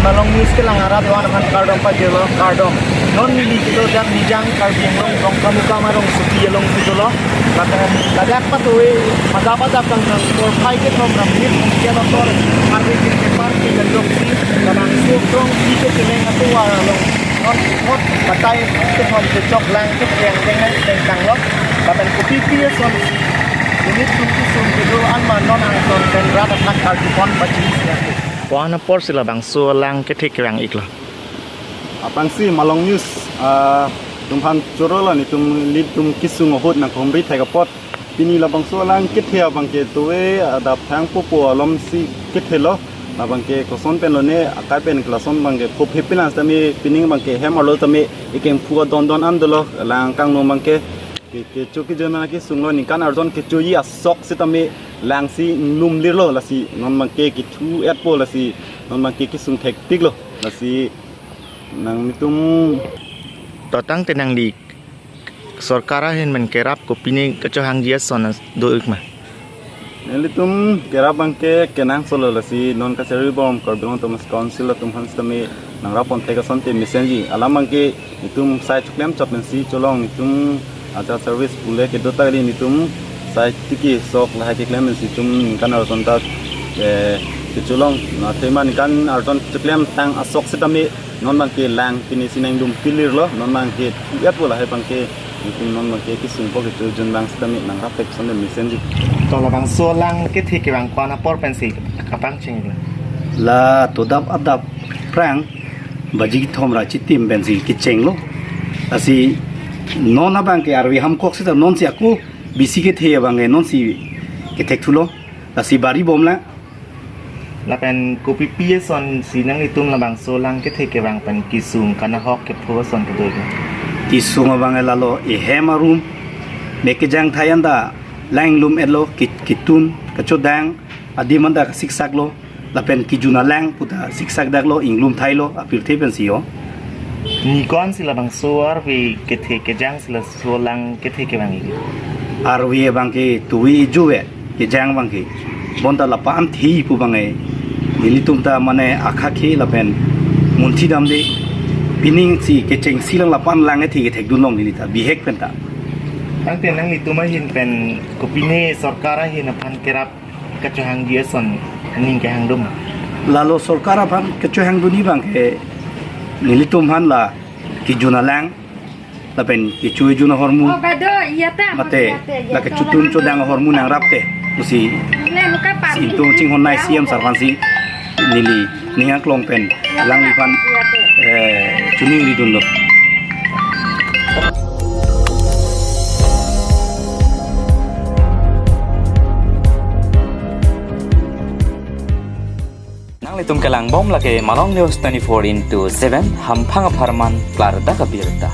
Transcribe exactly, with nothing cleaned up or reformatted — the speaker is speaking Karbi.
Malong News kelang arat aphan kardom pajirlo, kardom. Non neli kedo dak Nijang Karbi Anglong Dongkamukam arongsopi alongsi dolo. Lapen ladak patoi majapadak kangkang porphai kethom ra minit ongkiat ator Karbi Anglong kepar ke kajok si labangso krong pi kecheleng atovar along non mot batai kethom kechok lang ketheng teng tengtanglo. Lapen kopi pi ason unit twenty sun kedo anma non angton pen rat athak karjupon pachini siya. Ko-an aporsi labangso alang kethe kevang-iklo? Aphrangsi Malong News, ah, atumphan chorolo, netum ilitum kesung ahut nangkehumri thek apot. Pini labangso alang kethe abangke towe adap thang popo alomsi kethelo. Labangke koson pen lone akai pen klason abangke khop hepilang tame pining abangke hem arlo tame ekeng phu adon don an dolo lang kangno abangke. Ke, kecho kejun mana kesunglo, ningkan arjon kechoji asok sitame langsi inglumlirlo, lasi non abangke kethu etpo, lasi non abangke kesung thektiklo, lasi nangtum. To tangte nangli sorkar ahin pen kerap kopine kachohangji ason do-ik ma? Nelitum kerap abangke kenangsotlo, lasi non kacharibom Karbi Anglong Autonomous Council atumphan sitame nangrap pon thek asonte mesenji. Alam abangke itum sai choklem chot pensi cholong, itum acha service pule kedo ta kali, netum sai tiki sok lahai keklem pensi itum ningkan arjon ta, eh, kecholong. Na athema ningkan arjon choklem tang asok sitame non abangke lang pini si nanglumlirlo, non abangke thu etpo, lahai abangke netum non abangke kesungpo, kechojun abang sitame nangrap thek asonte mesenji. To labangso alang kethe kevang ko-an apor pensi kapangcheng-iklo? La todap adap aphrang baji kethom ra chitim pensi kechenglo. Lasi non abangke arve hamkok sita nonsi ako bisi kethe abangke nonsi kethekthulo. Lasi bari bomlang. Lapen kopi pi asonsi nanglitum labangso alang kethe kevang pen kesung kanahok kepho ason kedo-iklo? Kesung abangke lalo ehem arum, mek kejang thai anta lang inglum etlo, ke-, ketun, kachodang, adim anta kasiksaklo, lapen kejun alang puta siksakdaklo, inglum thailo, apirthe pensi ho. Ni ko-ansi labangso arve kethe kejangsi laso alang kethe kevang-ik? Arve abangke towe ejo-et, kejang abangke. Bonta la-an thi pu abangke nelitum ta mane akhakhe lapen munthi damde. Pining si kechengsi lang la-an lang kethe kethekdun long neli ta bihek penta. Tangte nanglitum ahin pen kopine sorkar ahin aphan kerap kachohangji ason aning kehang do ma? Lalo sorkar aphan kachohangdunji abangke nelitum aphan la kejun alang lapen kechojun ahormu, oh, bado, iya ta, mate, iya ta, iya la ta, kechotun chodang ahormu nangrapte pusi, le, muka pati, si itum chinghon nai C M sir aphansi neli ning aklong pen alangliphan, eh, choningridunlo. Nanglitum kelangbom lake Malong News twenty-four into seven, hamphang apharman klardak abirta.